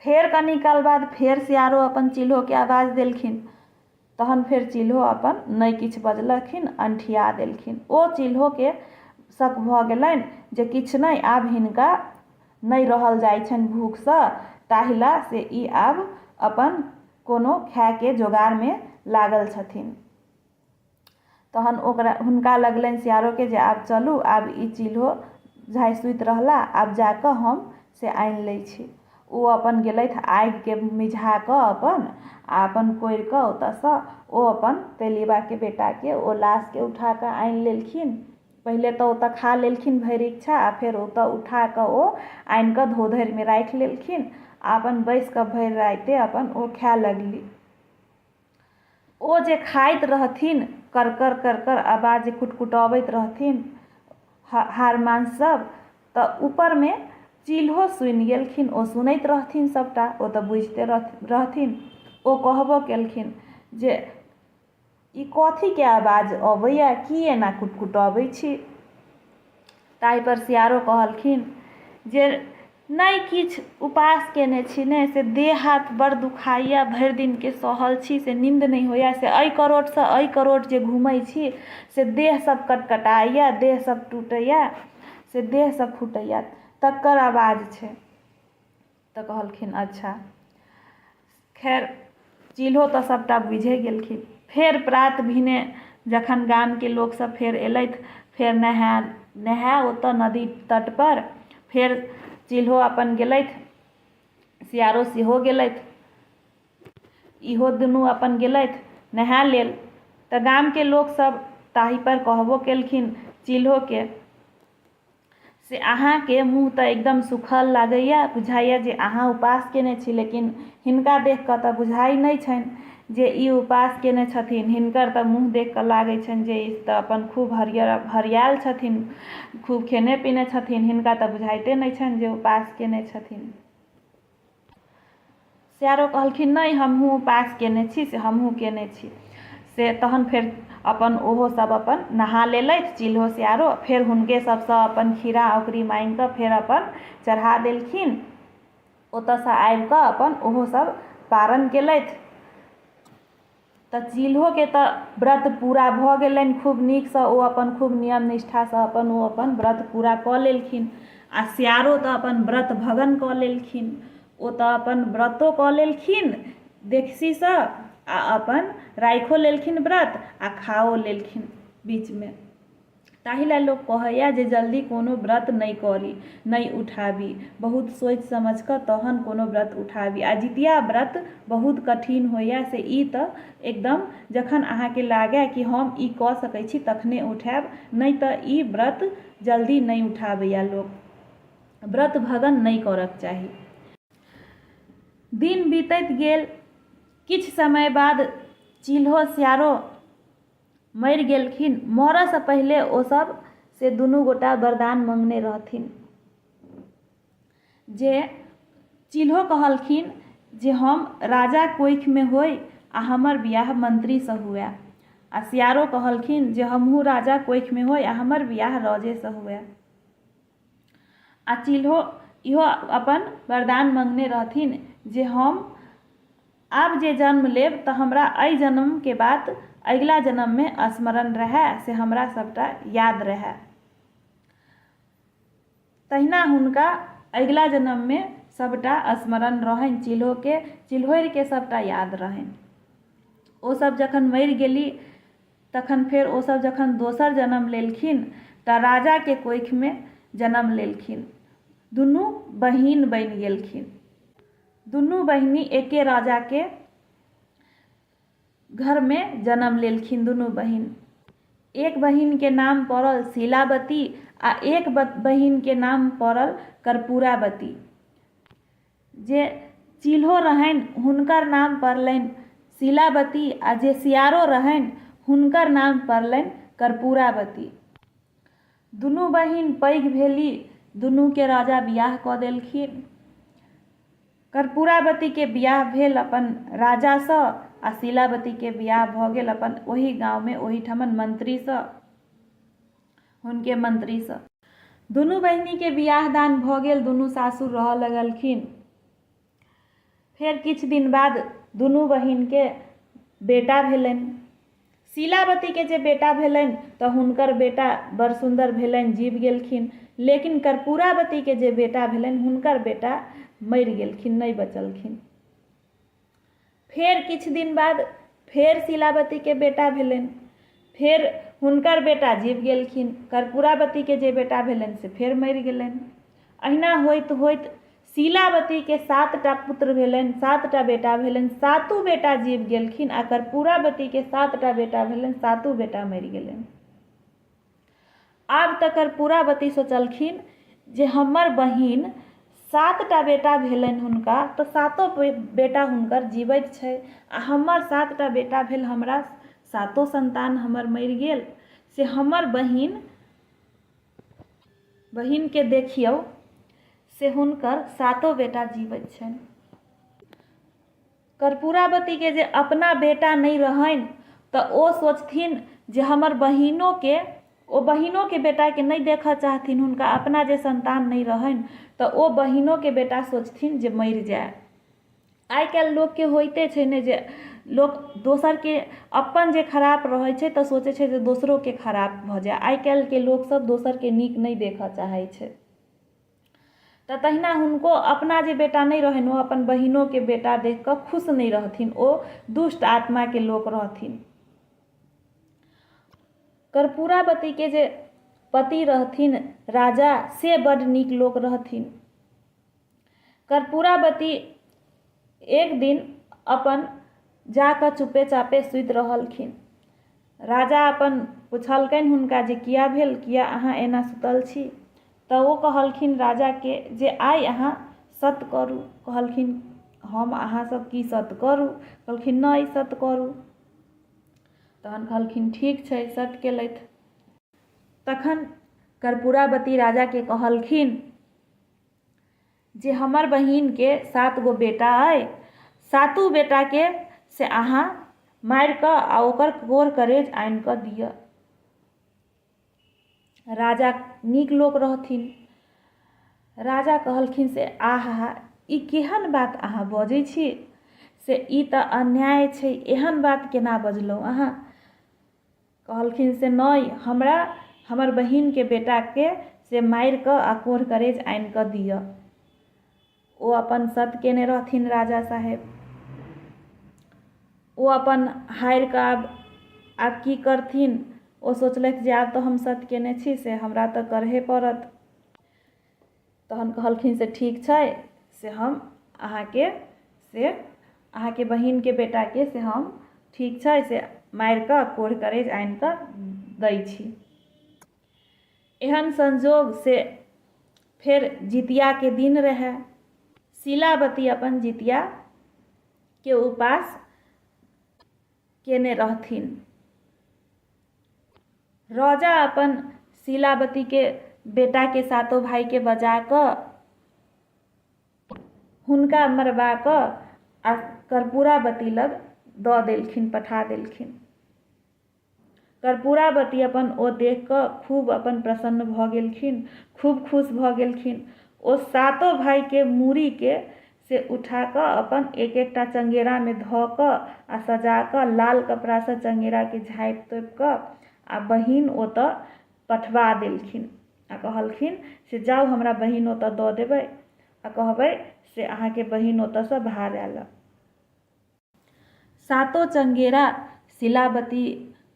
फेर कनी काल बाद फेर सियारो अपन चिल्होके आवाज देलखिन। तहन फेर चिल्हो अपन नहि किछु बजलखिन, अनठिया देलखिन। ओ चिल्होके शक भऽ गेलनि जे किछु नहि, आब हिनका नहि रहल जाइ छनि भूखसँ, ताहि लए से ई आब अपन कोनो खायके जोगारमे लागल छथिन। तहन ओकरा हुनका लगलनि सियारोके जे आब चलू, आब ई चिल्हो झाइ सुति रहला, आब जा कऽ हम से आनि लै छी। ओ अपन गेलथि, आगिके मिझा कऽ अपन आ अपन कोरि कऽ ओतयसँ ओ अपन तेलीबाके बेटाके ओ लाशके उठा कऽ आनि लेलखिन। पहिले तऽ ओतय खा लेलखिन भरि इच्छा आ फेर ओतय उठा कऽ ओ आनि कऽ धोधरिमे राखि लेलखिन आ अपन बैसि कऽ भरि राति अपन ओ खाए लगली। ओ जे खाइत रहथिन, करकर करकर आवाज कुटकुटबैत रहथिन हाड़ मांस सब, तऽ ऊपरमे चिल्हो सुनि गेलखिन। ओ सुनैत रहथिन सबटा, ओ तऽ बुझिते रहथिन। ओ कहबो केलखिन जे ई कथीके आवाज अबैए, की एना कुटकुटबै छी? ताहिपर सियारो कहलखिन जे नहि किछु, उपास कयने छी ने, से देह हाथ बड़ दुखाइए, भरि दिनके सहल छी, से नीन्द नहि होइए, से एहि करोटसँ एहि करोट जे घूमै छी से देहसभ कटकटाइए, देहसभ टूटैए, से देहसभ फूटैए, तकर आवाज छै। तऽ कहलखिन अच्छा। खैर, चिल्हो तऽ सभटा बुझिए गेलखिन। फेर प्रात भेने जखन गामके लोकसभ फेर अयलथि, फेर नहाय नहाय ओतय नदी तटपर फेर चिल्हो अपन गेलथि, सियारो सेहो गेलथि, इहो दुनू अपन गेलथि नहाय लेल। तऽ गामके लोकसभ ताहिपर कहबो केलखिन चिल्होके से अहाँके मुँह तऽ एकदम सूखल लागैए, बुझाइए जे अहाँ उपास कयने छी, लेकिन हिनका देखि कऽ तऽ बुझाइ नहि छनि जे ई उपास कयने छथिन। हिनकर तऽ मुँह देखि कऽ लागै छनि जे ई तऽ अपन खूब हरियर हरियाएल छथिन, खूब खेने पीने छथिन। हिनका तऽ बुझाइते नहि छनि जे उपास कयने छथिन। सियारो कहलखिन नहि, हमहूँ उपास कयने छी, से हमहूँ कयने छी। से तहन फेर अपन ओहो सब अपन नहा लेलथि चिल्हो सियारो। फेर हुनके सबसँ अपन खीरा औकरी माँगि कऽ फेर अपन चढ़ा देलखिन। ओतऽसँ आबि कऽ अपन ओहो सब पारन केलथि। तऽ चिल्होके तऽ व्रत पूरा भऽ गेलनि खूब नीकसँ। ओ अपन खूब नियम निष्ठासँ अपन ओ अपन व्रत पूरा कऽ लेलखिन आ सियारो तऽ अपन व्रत भगन कऽ लेलखिन। ओ तऽ अपन व्रतो कऽ लेलखिन। देखसीसँ आ अपन राखिओ लेलखिन व्रत आ खाओ लेलखिन बीचमे। ताहि लए लोक कहैए जे जल्दी कोनो व्रत नहि करी, नहि उठाबी, बहुत सोचि समझि कऽ तहन कोनो व्रत उठाबी। आ जितिया व्रत बहुत कठिन होइए, से ई तऽ एकदम जखन अहाँके लागए कि हम ई कऽ सकै छी तखने उठायब, नहि तऽ ई व्रत जल्दी नहि उठाबैए लोक। व्रत भगन नहि करऽके चाही। दिन बीतैत गेल। किछु समय बाद चिल्हो सियारो मरि गेलखिन। मरऽसँ पहिले ओसभ से दुनू गोटा वरदान मङ्गने रहथिन जे चिल्हो कहलखिन जे हम राजा कोखिमे होइ आ हमर बियाह मन्त्रीसँ हुए, आ सियारो कहलखिन जे हमहूँ राजा कोखिमे होइ आ हमर बियाह राजेसँ हुए। आ चिल्हो इहो अपन वरदान मङ्गने रहथिन जे हम आब जे जन्म लेब तऽ हमरा एहि जन्मके बात अगिला जन्ममे स्मरण रहए, से हमरा सभटा याद रहए। तहिना हुनका अगिला जन्ममे सभटा स्मरण रहनि, चिल्होके चिल्होरिके सभटा याद रहनि। ओसभ जखन मरि गेली तखन फेर ओसभ जखन दोसर जन्म लेलखिन तऽ राजाके कोखिमे जन्म लेलखिन। दुनू बहिन बनि गेलखिन। दुनू बहिनी एके राजाके घरमे जन्म लेलखिन दुनू बहिन। एक बहिनके नाम पड़ल शीलावती आ एक बहिनके नाम पड़ल कर्पूरावती। जे चिल्हो रहनि हुनकर नाम पड़लनि शीलावती आ जे सियारो रहनि हुनकर नाम पड़लनि कर्पूरावती। दुनू बहिन पैघ भेली, दुनूके राजा बियाह कऽ देलखिन। कर्पूरावतीके बियाह भेल अपन राजासँ आ शीलावतीके बियाह भऽ गेल अपन ओही गाँवमे ओहिठमन मन्त्रीसँ, हुनके मन्त्रीसँ। दुनू बहिनीके बियाह दान भऽ गेल, दुनू सासुर रहऽ लगलखिन। फेर किछु दिन बाद दुनू बहिनके बेटा भेलनि। शीलावतीके जे बेटा भेलनि तऽ हुनकर बेटा बड़ सुन्दर भेलनि, जीब गेलखिन। लेकिन कर्पूरावतीके जे बेटा भेलनि हुनकर बेटा मरि गेलखिन, नहि बचलखिन। फेर किछु दिन बाद फेर शीलावतीके बेटा भेलनि। फेर हुनकर बेटा जीब गेलखिन। कर्पूरावतीके जे बेटा भेलनि से फेर मरि गेलनि। अहिना होइत होइत शीलावतीके 7टा पुत्र भेलनि, 7टा बेटा भेलनि, सातो बेटा जीब गेलखिन आ कर्पूरावतीके 7टा बेटा भेलनि, सातो बेटा मरि गेलनि। आब तऽ कर्पूरावती सोचलखिन जे हमर बहिन 7टा बेटा भेलनि हुनका तऽ सातो बेटा हुनकर जीबैत छै आ हमर 7टा बेटा भेल, हमरा सातो सन्तान हमर मरि गेल, से हमर बहिनके देखियौ से हुनकर सातो बेटा जीबैत छनि। कर्पूरावतीके जे अपना बेटा नहि रहनि तऽ ओ सोचथिन जे हमर बहिनोके, ओ बहिनोके बेटाके नहि देखऽ चाहथिन, हुनका अपना जे सन्तान नहि रहनि तऽ ओ बहिनोके बेटा सोचथिन जे मरि जाय। आइ काल्हि लोकके होइते छै ने जे लोक दोसरके अपन जे खराप रहै छै तऽ सोचै छै जे दोसरोके खराप भऽ जाय। आइ काल्हिके लोकसभ दोसरके नीक नहि देखऽ चाहै छै। तऽ तहिना हुनको अपना जे बेटा नहि रहनि ओ अपन बहिनोके बेटा देखि कऽ खुश नहि रहथिन, ओ दुष्ट आत्माके लोक रहथिन। कर्पूरावतीके जे पति रहथिन राजा, से बड्ड नीक लोक रहथिन। कर्पूरावती एक दिन अपन जा कऽ चुपे चापे सुति रहलखिन। राजा अपन पुछलकनि हुनका जे किया भेल, किया अहाँ एना सुतल छी? तऽ ओ कहलखिन राजाके जे आइ अहाँ सत करू। कहलखिन हम अहाँसँ की सत करू? कहलखिन नहि, सत करू। तहन कहलखिन ठीक छै, सत केलथि। तखन कर्पूरावती राजाके कहलखिन जे हमर बहिनके 7 गो बेटा अइ, सातो बेटाके से अहाँ मारिकऽ आ ओकर कोर करेज आनिकऽ दिअ। राजा नीक लोक रहथिन। राजा कहलखिन से आहा, ई केहन बात अहाँ बजै छी, से ई तऽ अन्याय छै, एहन बात केना बजलहुँ अहाँ? कहलखिन से नहि, हमरा हमर बहिनके बेटाके से मारिकऽ आ कोढ़ करेज आनिकऽ दिअ। ओ अपन सत केने रहथिन राजा साहेब। ओ अपन हारि कऽ आब आब की करथिन। ओ सोचलथि जे आब तऽ हम सत कयने छी, से हमरा तऽ करहे पड़त। तहन कहलखिन से ठीक छै, से हम अहाँके से अहाँके बहिनके बेटाके से हम ठीक छै से मारि कऽ कोढ़ि करेज आनि कऽ दै छी। एहन संजोग से फेर जितियाके दिन रहै। शीलावती अपन जितियाके उपास केने रहथिन। राजा अपन शीलावतीके बेटाके सातो भाइके बजा कऽ हुनका मरबा कऽ आ कर्पूरावती लग दऽ देलखिन, पठा देलखिन। कर्पूरावती अपन ओ देख कऽ खूब अपन प्रसन्न भऽ गेलखिन, खूब खुश भऽ गेलखिन। ओ सातो भाइके मूड़ीके से उठा कऽ अपन एक एकटा चङ्गेरामे धऽ कऽ आ सजा कऽ लाल कपड़ासँ चङ्गेराके झाँपि तोपि कऽ आ बहिन ओतय पठबा देलखिन आ कहलखिन से जाउ हमरा बहिन ओतय दऽ देबै आ कहबै से अहाँके बहिन ओतयसँ भार आयल। सातो चङ्गेरा शिलावती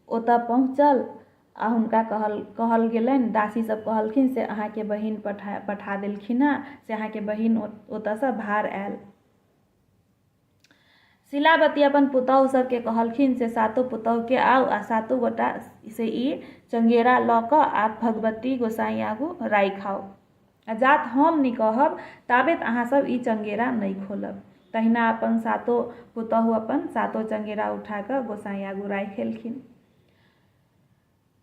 ओतऽ पहुँचल आ हुनका कहल कहल गेलनि, दासीसभ कहलखिन से अहाँके बहिन पठा पठा देलखिन हेँ, से अहाँके बहिन ओतयसँ भार आयल। शिलावती अपन पुतहु सभके कहलखिन से सातो पुतहुके आउ आ सातो गोटा से ई चङ्गेरा लऽ कऽ आ भगवती गोसाँइ आगू राखि आउ। आ जात हम नहि कहब ताबेत अहाँसभ ई चङ्गेरा नहि खोलब। तहिना अपन सातो पुतहु अपन सातो चङ्गेरा उठा कऽ गोसाँइ आगू राखि एलखिन।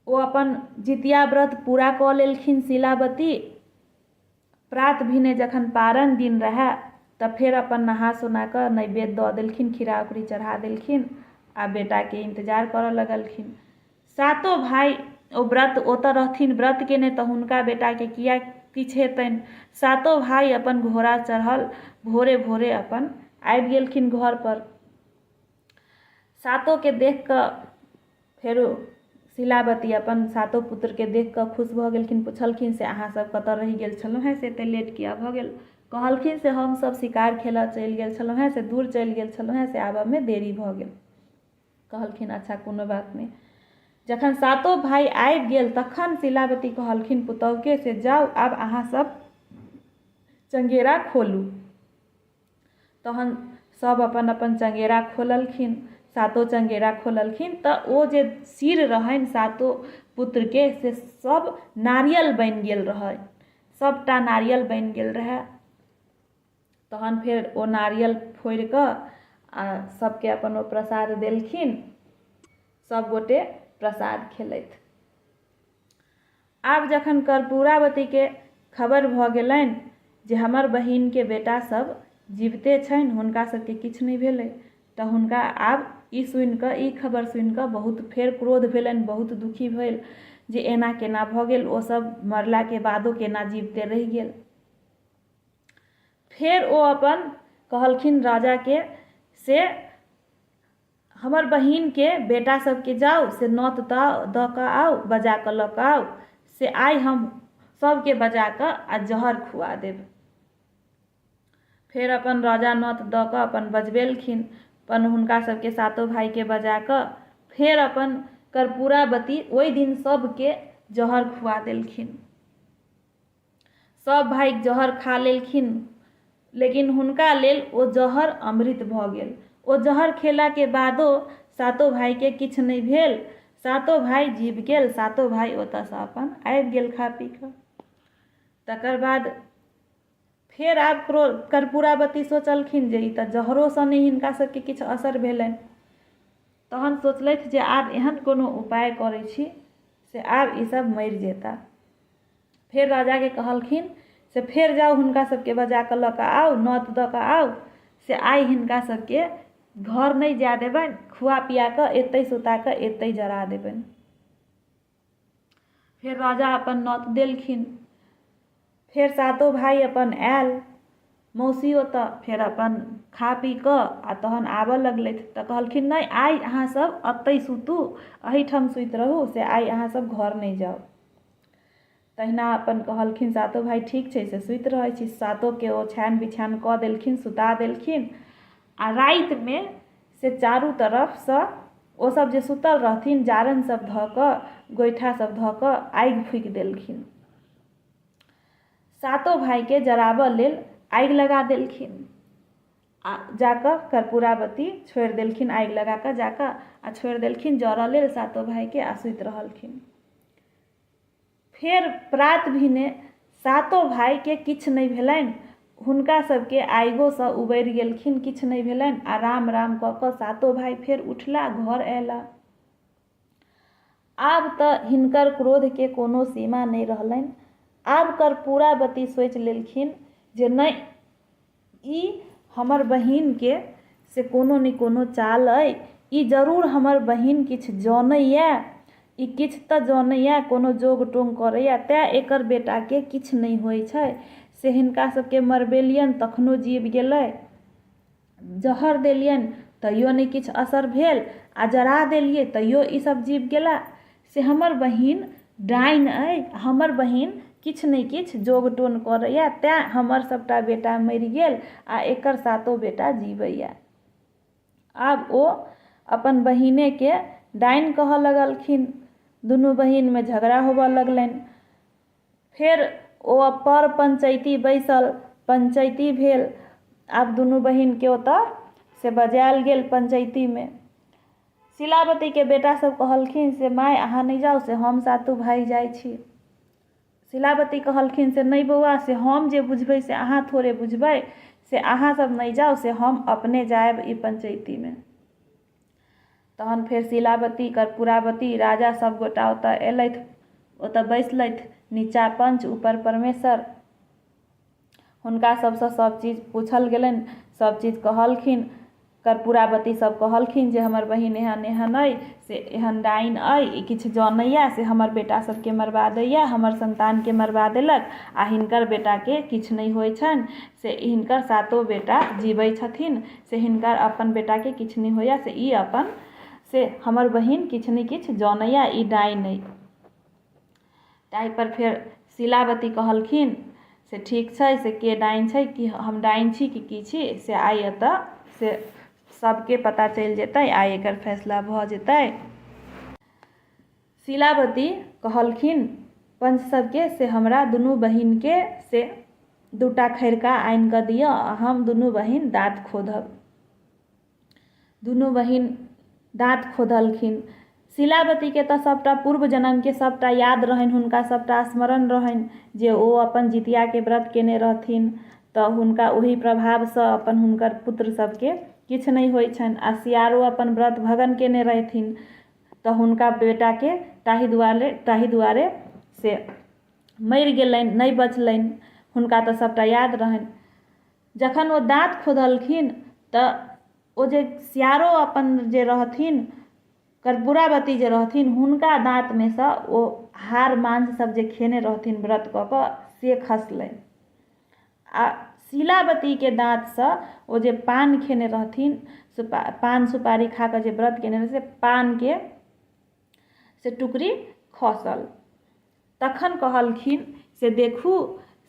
ओ अपन जितिया व्रत पूरा कऽ लेलखिन शीलावती। प्रात भिने जखन पारन दिन रहए तऽ फेर अपन नहा सोना कऽ नैवेद्य दऽ देलखिन, खीरा उखड़ी चढ़ा देलखिन आ बेटाके इन्तजार करऽ लगलखिन। सातो भाइ ओ व्रत ओतऽ रहथिन व्रत केने तऽ हुनका बेटाके किया किछु हेतनि। सातो भाइ अपन घोड़ा चढ़ल भोरे भोरे अपन आबि गेलखिन घरपर। सातोके देख कऽ फेरो शीलावती अपन सातो पुत्रके देख कऽ खुश भऽ गेलखिन। पुछलखिन से अहाँसभ कतऽ रहि गेल छलहुँ हेँ, से एतेक लेट किया भऽ गेल? कहलखिन से हमसभ शिकार खेलऽ चलि गेल छलहुँ हेँ, से दूर चलि गेल छलहुँ हेँ, से आबऽमे देरी भऽ गेल। कहलखिन अच्छा कोनो बात नहि। जखन सातो भाइ आबि गेल तखन शीलावती कहलखिन पुतहुके से जाउ आब अहाँसभ चङ्गेरा खोलू। तहन सभ अपन अपन चङ्गेरा खोललखिन। सातो चङ्गेरा खोललखिन तऽ ओ जे सिर रहनि सातो पुत्रके से सभ नारियल बनि गेल रहै, सभटा नारियल बनि गेल रहै। तहन फेर ओ नारियल फोड़ि कऽ आ सभके अपन ओ प्रसाद देलखिन। सभगोटे प्रसाद खेलथि। आब जखन कर्पूरावतीके खबर भऽ गेलनि जे हमर बहिनके बेटा सभ जीविते छनि, हुनका सभके किछु नहि भेलै, तऽ हुनका आब ई सुनि कऽ, ई खबर सुनि कऽ बहुत फेर क्रोध भेलनि, बहुत दुखी भेल जे एना केना भऽ गेल, ओसभ मरलाके बादो केना जीविते रहि गेल। फेर ओ अपन कहलखिन राजाके से हमर बहिनके बेटा सबके जाउ से नोत दऽ कऽ आउ, बजा कऽ लऽ कऽ आउ, से आइ हम सबके बजा कऽ आ जहर खुआ देब। फेर अपन राजा नोत दऽ कऽ अपन बजबेलखिन। अपन हुनका सबके सातो भाइके बजा कऽ फेर अपन कर्पूरावती ओहि दिन सबके जहर खुआ देलखिन। सभ भाइ जहर खा लेलखिन, लेकिन हुनका लेल ओ जहर अमृत भऽ गेल। ओ जहर खेलाके बादो सातो भाइके किछु नहि भेल। सातो भाइ जीब गेल। सातो भाइ ओतयसँ अपन आबि गेल खा पी कऽ। तकर बाद फेर आब कर्पूरावती सोचलखिन जे ई तऽ जहरोसँ नहि हिनका सभके किछु असर भेलनि। तहन सोचलथि जे आब एहन कोनो उपाय करै छी से आब ईसभ मरि जेता। फेर राजाके कहलखिन से फेर जाउ हुनका सबके बजा कऽ लऽ कऽ आउ, नोत दऽ कऽ आउ, से आइ हिनका सबके घर नहि जाय देबनि, खुआ पिया कऽ एतहि सुता कऽ एतहि जरा देबनि। फेर राजा अपन नोत देलखिन। फेर सातो भाइ अपन आयल मौसी ओतऽ, फेर अपन खा पी कऽ आ तहन आबऽ लगलथि तऽ कहलखिन नहि आइ अहाँसभ एतहि सुतू, एहिठाम सुति रहू, से आइ अहाँसभ घर नहि जाउ। तहिना अपन कहलखिन सातो भाइ ठीक छै से सुति रहै छी। सातोके ओ छानि बिछानि कऽ देलखिन, सुता देलखिन आ रातिमे से चारू तरफसँ ओसभ जे सुतल रहथिन जारनि सभ धऽ कऽ गोइठा सभ धऽ कऽ आगि फूकि देलखिन। सातो भाइके जराबऽ लेल आगि लगा देलखिन। आ जा कऽ कर्पूरावती छोड़ि देलखिन आगि लगा कऽ जा कऽ आ छोड़ि देलखिन जरऽ लेल सातो भाइके आ सुति रहलखिन। फेर प्रात भेने सातो भाइके किछु नहि भेलनि। हुनका सभके आगिओसँ उबरि गेलखिन किछु नहि भेलनि आ राम राम कऽ कऽ सातो भाइ फेर उठला घर अयला। आब तऽ हिनकर क्रोधके कोनो सीमा नहि रहलनि। आब कर्पूरावती सोचि लेलखिन जे नहि ई हमर बहिनके से कोनो ने कोनो चाल अइ। ई जरूर हमर बहिन किछु जनैए, ई किछु तऽ जनैए, कोनो जोग टोन करैए तैँ एकर बेटाके किछु नहि होइ छै। से हिनका सभके मरबेलियनि तखनो जीब गेलै, जहर देलियनि तैयो नहि किछु असर भेल आ जरा देलियै तैयो ईसभ जीब गेला। से हमर बहिन डाइन अइ, हमर बहिन किछु ने किछु जोग टोन करैए तैँ हमर सभटा बेटा मरि गेल आ एकर सातो बेटा जीबैए। आब ओ अपन बहिनेके डाइन कहऽ लगलखिन। दुनू बहिनमे झगड़ा होबऽ लगलनि। फेर ओ पर पंचैती बैसल, पंचैती भेल। आब दुनू बहिनके ओतऽ से बजायल गेल पंचैतीमे। शीलावतीके बेटा सभ कहलखिन से माय अहाँ नहि जाउ से हम सातो भाइ जाइ छी। शीलावती कहलखिन से नहि बौआ से हम जे बुझबै से अहाँ थोड़े बुझबै से अहाँ सभ नहि जाउ से हम अपने जायब ई पंचैतीमे। तहन फेर शीलावती कर्पूरावती राजा सभ गोटा ओतऽ अयलथि ओतऽ बैसलथि नीचाँ पंच ऊपर परमेश्वर। हुनका सभसँ सभ चीज पूछल गेलनि सभ चीज कहलखिन कर्पूरावती सभ कहलखिन जे हमर बहिन एहन एहन अइ से एहन डाइन अइ ई किछु जनैए से हमर बेटा सभके मरबा दैए हमर सन्तानके मरबा देलक आ हिनकर बेटाके किछु नहि होइ छनि से हिनकर सातो बेटा जीबै छथिन से हिनकर अपन बेटाके किछु नहि होइए से ई अपन से हमर बहिन किछु ने किछु जनैए ई डाइन अइ। ताहिपर फेर शीलावती कहलखिन से ठीक छै से के डाइन छै कि हम डाइन छी कि की छी से आइ एतऽ से सभके पता चलि जेतै आइ एकर फैसला भऽ जेतै। शीलावती कहलखिन पंच सभके से हमरा दुनू बहिनके से दूटा खरिका आनि कऽ दिअ आ हम दुनू बहिन दाँत खोधब। दुनू बहिन दाँत खोधलखिन। शीलावतीके तऽ सभटा पूर्व जन्मके सभटा याद रहनि हुनका सभटा स्मरण रहनि जे ओ अपन जितियाके व्रत कयने रहथिन तऽ हुनका ओही प्रभावसँ अपन हुनकर पुत्र सभके किछु नहि होइ छनि आ सियारो अपन व्रत भग्न कयने रहथिन तऽ हुनका बेटाके ताहि दुआरे से मरि गेलनि नहि बचलनि हुनका तऽ सभटा याद रहनि। जखन ओ दाँत खोधलखिन तऽ ओ जे सियारो अपन जे रहथिन कर्पूरावती जे रहथिन हुनका दाँतमे सँ ओ हाड़ मांस सब जे खेने रहथिन व्रत कऽ कऽ से खसलनि आ शीलावतीके दाँतसँ ओ जे पान खेने रहथिन पान सुपारी खा कऽ जे व्रत केने रहथिन से पानके से टुकड़ी खसल। तखन कहलखिन से देखू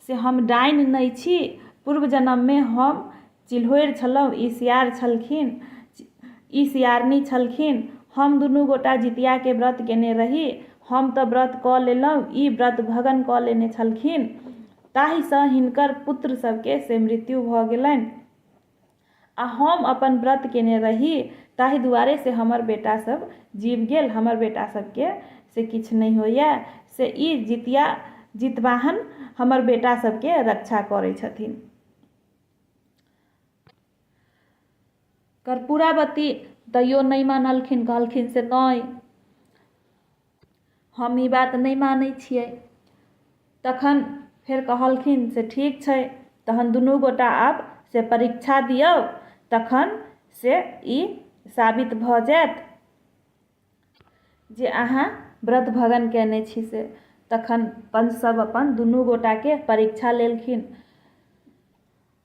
से हम डाइन नहि छी, पूर्व जन्ममे हम चिल्होरि छलहुँ, ई सियार छलखिन, ई सियारनी छलखिन, हम दुनू गोटा जितियाके व्रत कयने रही, हम तऽ व्रत कऽ लेलहुँ, ई व्रत भग्न कऽ लेने छलखिन, ताहिसँ हिनकर पुत्र सभके से मृत्यु भऽ गेलनि। आ हम अपन व्रत कयने रही ताहि दुआरे से हमर बेटासभ जीब गेल हमर बेटा सभके से किछु नहि होइए से ई जितिया जितवाहन हमर बेटा सभके रक्षा करै छथिन। कर्पूरावती तैयो नहि मानलखिन कहलखिन से नहि हम ई बात नहि मानै छियै। तखन फेर कहलखिन से ठीक छै तहन दुनू गोटा आब से परीक्षा दियौ तखन से ई साबित भऽ जायत जे अहाँ व्रत भग्न कयने छी से। तखन पंच सब अपन दुनू गोटाके परीक्षा लेलखिन।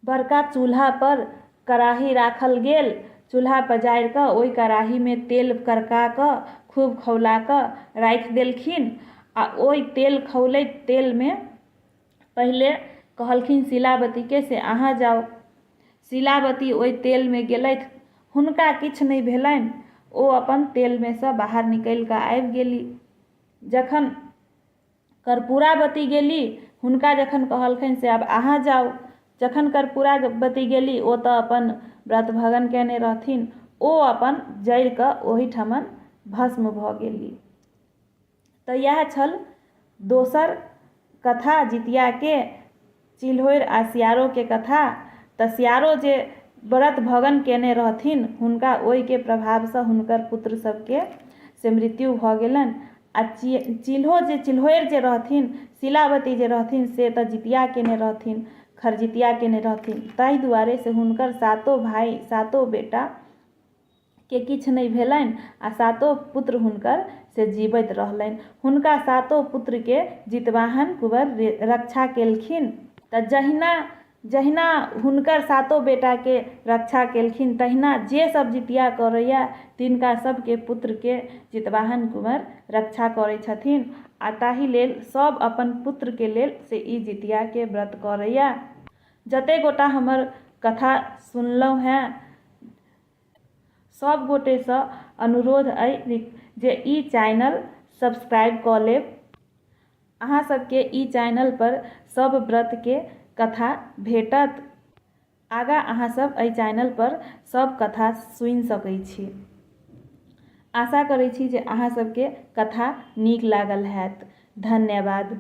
बड़का चूल्हापर कड़ाही राखल गेल। चूल्हा पजारि कऽ ओहि कड़ाहीमे तेल करका कऽ खूब खौला कऽ राखि देलखिन आ ओहि तेल खौलैत तेलमे पहिले कहलखिन शीलावतीके से अहाँ जाउ। शीलावती ओहि तेलमे गेलथि। हुनका किछु नहि भेलनि। ओ अपन तेलमे सँ बाहर निकलि कऽ आबि गेली। जखन कर्पूरावती गेली, हुनका जखन कहलखिन से आब अहाँ जाउ, जखन कर्पूरावती गेली ओ तऽ अपन व्रत भगन कयने रहथिन, ओ अपन जरि कऽ ओहिठमन भस्म भऽ गेली। तऽ इएह छल दोसर कथा जितियाके, चिल्होरि आ सियारोके कथा। तऽ सियारो जे व्रत भगन कयने रहथिन हुनका ओहिके प्रभावसँ हुनकर पुत्र सभके से मृत्यु भऽ गेलनि आ चिल्हो जे चिल्होरि जे रहथिन, शीलावती जे रहथिन से तऽ जितिया कयने रहथिन, खरजितिया कयने रहथिन, ताहि दुआरे से हुनकर सातो भाय सातो बेटा के किछु नहि भेलनि आ सातो पुत्र हुनकर से जीबैत रहलनि। हुनका सातो पुत्रके जितवाहन कुंवर रक्षा केलखिन। तऽ जहिना जहिना हुनकर सातो बेटाके रक्षा केलखिन तहिना जे सब जितिया करैए तिनका सबके पुत्रके जितवाहन कुंवर रक्षा करै छथिन आ ताहि लेल सब अपन पुत्रके लेल से ई जितियाके व्रत करैए। जतेक गोटा हमर कथा सुनलहुँ हेँ सभ गोटेसँ अनुरोध अइ जे ई चैनल सब्सक्राइब कऽ लेब। अहाँ सभके ई चैनलपर सभ व्रतके कथा भेटत। आगाँ अहाँ सभ एहि चैनलपर सभ कथा सुनि सकै छी। आशा करै छी जे अहाँ सभके कथा नीक लागल हैत। धन्यवाद।